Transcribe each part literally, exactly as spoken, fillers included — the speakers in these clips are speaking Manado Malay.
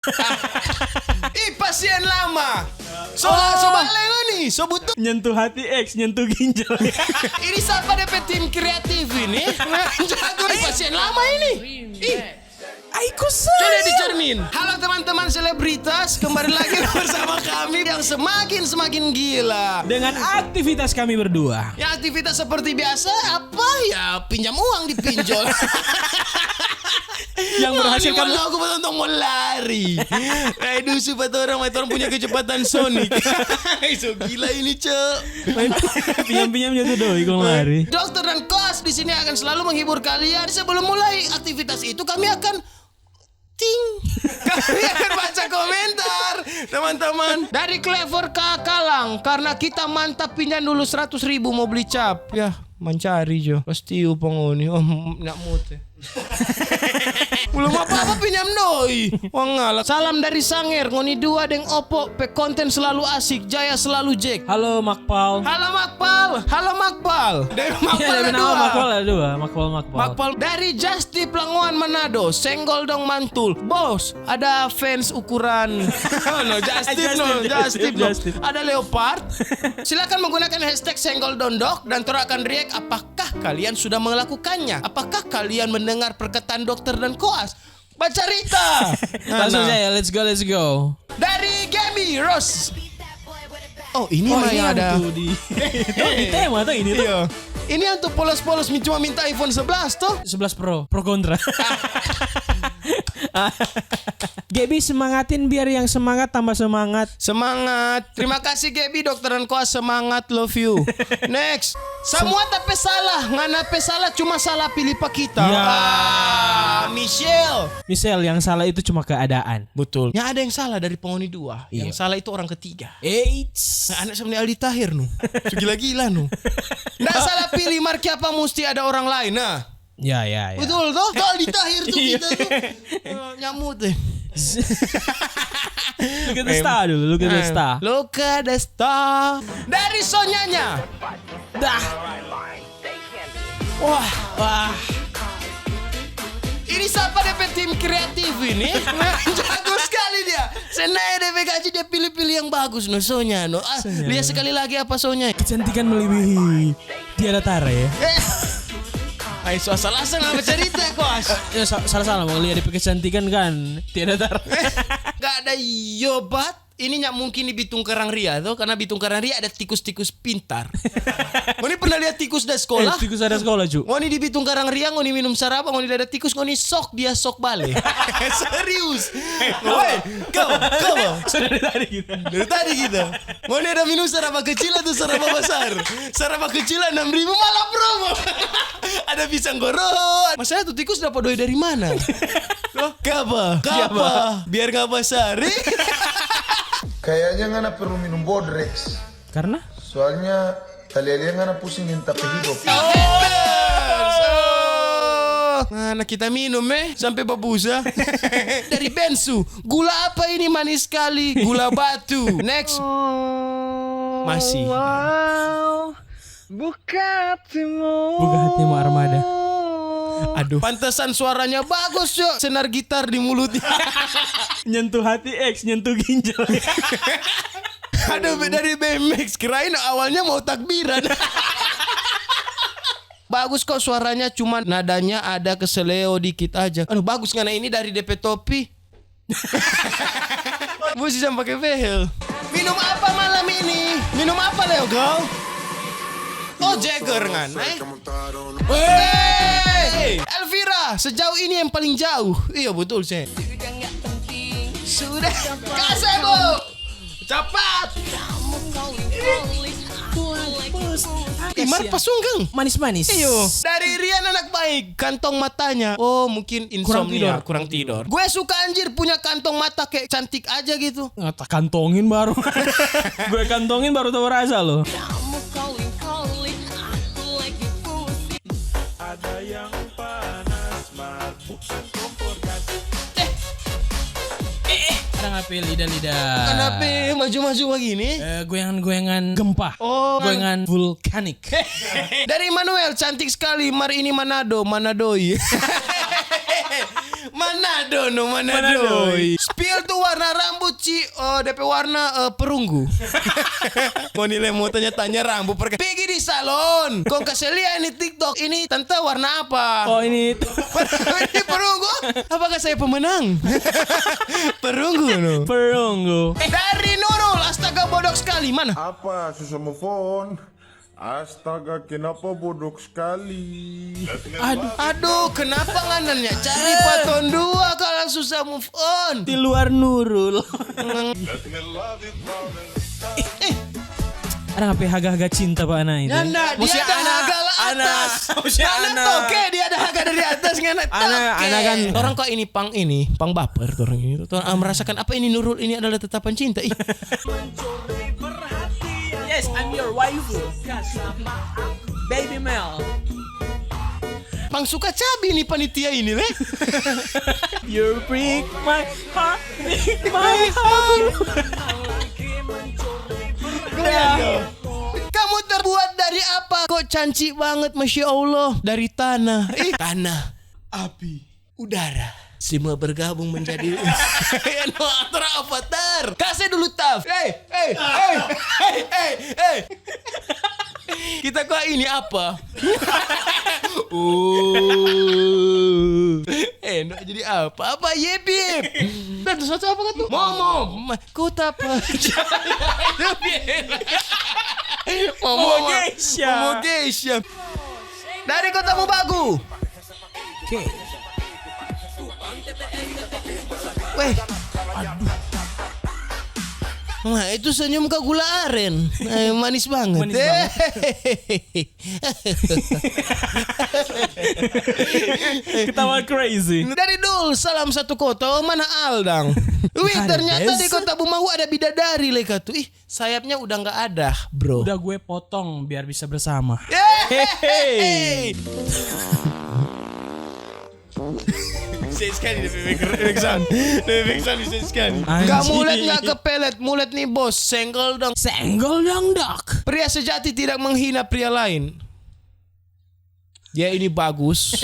Ih, pasien lama. So, so bale ngoni, so butuh. Nyentuh hati X, nyentuh ginjal. Ini sapa depe tim kreatif ini? Jago nih pasien lama ini. Ih. Aiko sa. Coba di cermin. Halo teman-teman selebritas, kembali lagi bersama kami yang semakin, semakin gila. Dengan aktivitas kami berdua. Ya, aktivitas seperti biasa, apa ya, pinjam uang di pinjol. Yang berhasil. Ngoni kami mau, aku mau tong mau lari. Kayak dusu pa torang, mai torang punya kecepatan Sonic. So gila ini, Cok. Pinjam-pinjam jatuh doi kong lari. Dokter dan Koas di sini akan selalu menghibur kalian. Sebelum mulai aktivitas itu, kami akan ting. Kami akan baca komentar, teman-teman. Dari Clever Kakalang, karena kita mantap, pinjam dulu seratus ribu mau beli cap. Ya, mancari jo. Pasti upang ngoni. Oh, m-, nak mute. Belum apa-apa pinjam doi. Wang ngalah. Salam dari Sanger, ngoni dua deng Opo pe konten selalu asik, Jaya selalu jack. Halo, Makpal. Halo, Makpal. Halo, Makpal. Dari Makpal. Iya, ada nama dua. Makpal ada dua. Makpal, Makpal. Makpal. Dari Justip Langoan Manado, senggol dong mantul. Bos, ada fans ukuran. No, Justip, no, Justip, Justip, no. Justip. Ada leopard. Silakan menggunakan hashtag senggol dondok dan torang akan react apakah kalian sudah melakukannya. Apakah kalian mendengar perkataan dokter dan Koas? Bacarita. Langsung saja, let's go, let's go. Dari Gaby Rose. Oh, ini mah yang ada. Tuh di, tuh di tema tuh ini tuh. Iya. Ini yang tuh polos-polos mi-, cuma minta iPhone sebelas tuh. Sebelas Pro, Pro kontra. Gaby semangatin biar yang semangat tambah semangat. Semangat. Terima kasih, Gaby, dokter dan Koas, semangat, love you. Next. Samua ta pe salah, ngana pe salah cuma salah pilih pa kita. Ya. Ah, Michelle. Michelle, yang salah itu cuma keadaan. Betul. Yang ada yang salah dari pengoni dua. Iya. Yang salah itu orang ketiga. Eits. Nah, anak sama ni Aldi Taher no. Su gila-gila no. Nda salah pilih, mar kiapa musti ada orang lain. Nah. Ya, ya, ya. Betul toh? Kalau di takhir tuh kita tuh, eh, nyamuk tuh. Look at the star dulu, look at the star. Look at the star. Dari Sonyanya. Dah. Wah, wah. Ini sapa depe tim kreatif ini? Jago sekali dia. Senai depe gaji dia pilih-pilih yang bagus no, Sonya no. Ah, Sonya. Lihat sekali lagi apa Sonya. Kecantikan melebihi tiada tara ya. Eh. Ai, so asal-asal apa cerita, Kos? Ya, sa-, salah-salah mau lihat di kecantikan kan. Tiada tara. Gak ada yobat. Ini nyak mungkin di Bitung Karang Ria tuh, karena Bitung Karang Ria ada tikus-tikus pintar. Ngoni pernah lihat tikus da sekolah? Eh, tikus ada sekolah, cu. Ngoni di Bitung Karang Ria, ngoni minum saraba, ngoni ada tikus, ngoni sok dia sok bale. Serius. Woi, kau, kau. Sudah dari tadi kita. Dari tadi kita. Ngoni ada minum saraba kecil atau saraba besar? Saraba kecil enam ribu malah promo. Ada pisang goreng. Masalah tuh tikus dapat doi dari mana? Loh, kapa? Kapa? Biar kapa sari? Kayaknya ngana perlu minum Bodrex. Karena? Soalnya talia-lia ngana pusing deng ta pe hidop. Ngana kita minum, eh, sampe babusa. Dari Bensu, gula apa ini manis skali? Gula batu. Next. Masih. Wow. Buka hatimu. Buka hatimu, Armada. Aduh. Pantesan suaranya bagus, yo. Senar gitar di mulutnya. Nyentuh hati X, nyentuh ginjal. Aduh, be-, dari B M X. Kirain awalnya mau takbiran. Bagus kok suaranya, cuma nadanya ada keseleo dikit aja. Aduh, bagus ngana ini dari depe topi. Musti jang pake behel. Minum apa malam ini? Minum apa, Leo, kau? Oh, Jagger, ngan, eh? Wey! Elvira, sejauh ini yang paling jauh. Iya, betul, sih. Sudah nggak penting. Sudah. Kasih, Bu. Cepat. Ih, mar pasunggang. Manis-manis. Iyo. Dari Rian anak baik, kantong matanya. Oh, mungkin insomnia, kurang tidur. Kurang tidur. Gue suka anjir punya kantong mata kayak cantik aja gitu. Nggak, tak kantongin baru. Gue kantongin baru tahu rasa loh. Ada yang panas, mar, bukan kompor gas. Eh, eh, eh. Ada ngape lidah-lidah? Kenapa maju-maju begini? Eh, goyangan-goyangan gempa. Oh. Goyangan vulkanik. Dari Manuel, cantik sekali, mar ini Manado, Manadoi. Manado no, Manado. Manado. Spill tu warna rambut, Ci. Oh, depe warna, eh, perunggu. Ngoni le mo tanya-tanya rambut perka-, pigi di salon. Kong kase lia ini TikTok. Ini tante warna apa? Oh, ini itu. Ini perunggu. Apakah saya pemenang? Perunggu no. Perunggu. Dari Nurul, astaga bodok sekali. Mana? Apa susah move on? Astaga, kenapa bodok sekali? Aduh, kenapa ngananya cari paton dua kalau susah move on? Di luar Nurul. Eh, eh. Ada apa haga-haga cinta pa ana itu? Nyanda, dia ada haga la atas. Ngana toke, dia ada haga dari atas, ngana toke. Ana kan orang kok ini pang ini, pang baper tuh orang ini. Tuh, ah, merasakan apa ini Nurul ini adalah tatapan cinta. Ih. Yes, I'm your waifu. Baby Mel. Pang suka cabi ni panitia ini, le. You break my heart, break my heart. Kamu terbuat dari apa? Kok cantik banget, Masya Allah. Dari tanah. Ih, tanah, api, udara. Semua bergabung menjadi no, antara avatar. Kasih dulu, Taf. Hey, hey, hey, hey, hey, hey. Kita kok ini apa? Uh. Eh, nak jadi apa? Apa, Yip, Yip? Dan satu apa kan tuh? Momo. Ma-, kota apa? Momo, Momo, Momo Geisha. Momo Geisha. Dari Kota Mubagu. Oke. Weh. Aduh. Wah, itu senyum ka gula aren. Eh, manis banget. Manis banget. Ketawa crazy. Dari Dul, salam satu kota. Oh, mana Aldang? Wih, ternyata di Kota Bumahu ada bidadari, le, katu. Ih, sayapnya udah nggak ada, bro. Udah gue potong biar bisa bersama. Hehehe. Bisa sekali dia pe back sound. Dia pe back sound bisa sekali. Anjing. Kamu liat nggak ke pelet, mulet nih, bos? Senggol dong. Senggol dong, Dok. Pria sejati tidak menghina pria lain. Dia ini bagus.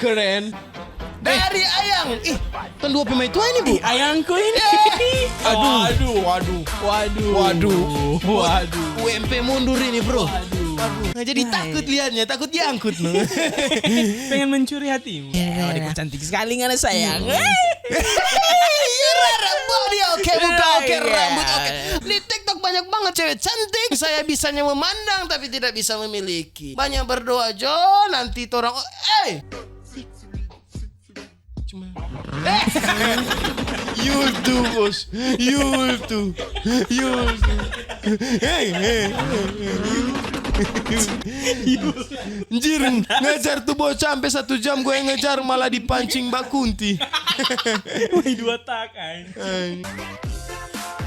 Keren. Dari Ayang. Ih, kan dua pemain tua ini, Bu. Ih, Ayangku ini. Eh. Aduh. Waduh, waduh. Waduh. Waduh. Waduh. U M P mundur ini, bro. Waduh. Nah, jadi takut liatnya, takut diangkut, no. Pengen mencuri hatimu. Ya, ya, ya. Cantik sekali ngana, sayang. Iya, rara body oke, muka oke, rambut oke. Di TikTok banyak banget cewek cantik. Saya bisanya memandang tapi tidak bisa memiliki. Banyak berdoa jo, nanti torang, eh. Cuma. Eh. Yul tu, bos. Yul tu. Yul tu. Hei, hei, hei, hei. Anjir, ngejar tu bocah sampe satu jam, gue ngejar malah dipancing Mbak Kunti. Woi, dua tak, anjing.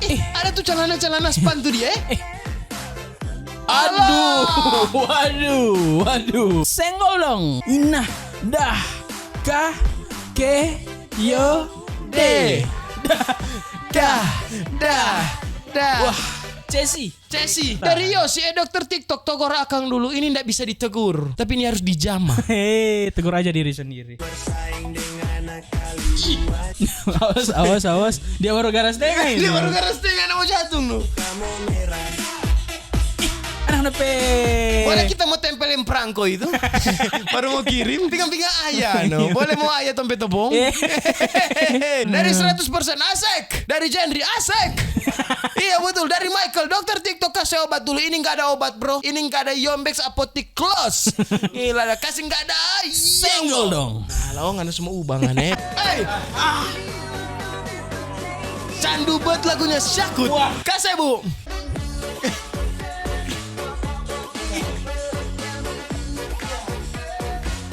Eh, ada tu celana-celana span tu dia, eh. Aduh, waduh, waduh. Senggol dong. Inah, dah, ka, ke, yo, de. Dah, ka, dah, dah. Wah, Cesi. Cesi, dari Yosi, eh, dokter TikTok, togor akang dulu. Ini ndak bisa ditegur, tapi ini harus dijama. Hei, tegur aja diri sendiri. Awas, awas, awas. Dia baru garas tenga ini. Dia baru garas tenga, mau jatuh, no. Anak nepe. Boleh kita mau tempelin perangko itu? Baru mau kirim. Pinga-pinga ayah, no. Boleh mau ayah tompe topong? Eh. Dari seratus persen asek. Dari Jendri asek. Iya, betul. Dari Michael, dokter TikTok kasih obat dulu. Ini nggak ada obat, bro. Ini nggak ada Yombex, apotik close. Gila, ada kasih nggak ada. Senggol dong. Nah, lawang ada semua ubangan, eh. Hei. Candu bet lagunya Syakut. Wah. Kasih, Bu.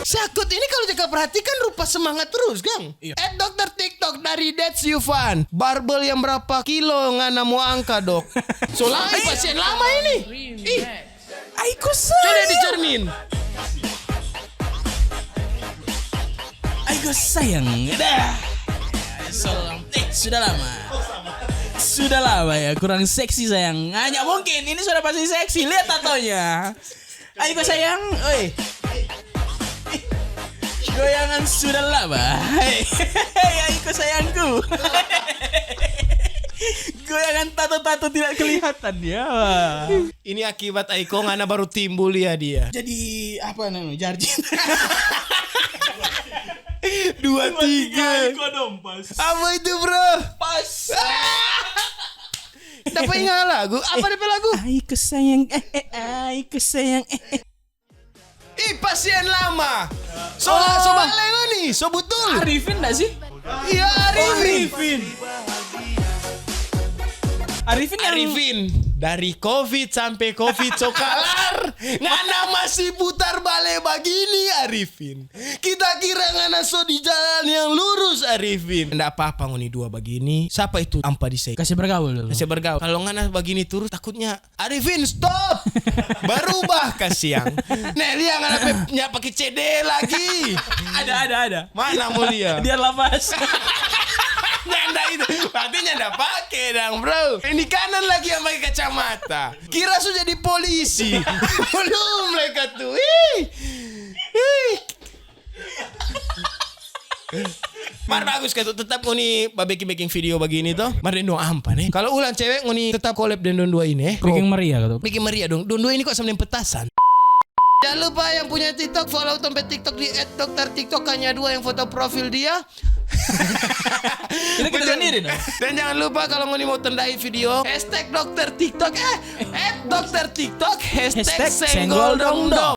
Syakut ini kalau jaga perhatikan rupa semangat terus, Gang. Iya. Eh, dokter TikTok dari That's You Fun. Barbel yang berapa kilo ngana mau angka, Dok? Soalnya pasien lama ini. Ih. Aiko sayang. Coba di cermin. Aiko sayang. Dah. So, eh, sudah lama. Sudah lama ya, kurang seksi, sayang. Hanya mungkin ini sudah pasti seksi. Lihat tatonya. Aiko sayang, oi. Goyangan sudah lama. Hei, hei, iko sayangku. Goyangan tato-tato tidak kelihatan ya. Ini akibat Aiko ngana baru timbul ya dia. Jadi apa namanya? Jarjin. Dua tiga. Iko dong pas. Apa itu, bro? Pas. Dapa inga lagu? Apa depe lagu? Ai kesayang, eh, eh, ai kesayang, eh, eh. Ih, pasien lama. So, so bale ngoni, so butul. Arifin nda sih? Iya, Arifin. Arifin. Arifin yang Arifin, dari covid sampe covid so kalar, ngana masih putar bale bagini, Arifin. Kita kira ngana so di jalan yang lurus, Arifin. Nda apa-apa ngoni dua bagini. Sapa itu ampa di se? Kase bergaul dulu. Kase bergaul. Kalo ngana bagini turus, takutnya Arifin, stop! Barubah kasiang. Nih, lia ngana pe nya pake C D lagi. Ada, ada, ada. Mana mo lia? Dia lapas. Nyanda itu. Berarti nyanda pake dang, bro. Ini kanan lagi yang pake kacamata. Kira su jadi polisi. Belum mereka tuh. Ih. Ih. Mar bagus katu, tetap ngoni babeking-beking video bagini to. Mar deng dong ampa ne. Kalo ulang cewek ngoni tetap collab deng dong dua ini eh. Biking meriah katu. Biking meriah dong. Dong dua ini kok sama deng petasan. Jangan lupa yang punya TikTok, follow tong pe TikTok di at dokter TikTok, hanya dua yang foto profil dia. Ini kita sendiri dong. Dan jangan lupa kalo ngoni mau tendai video, hashtag dokter TikTok, eh, at dokter TikTok, hashtag senggol dong dong.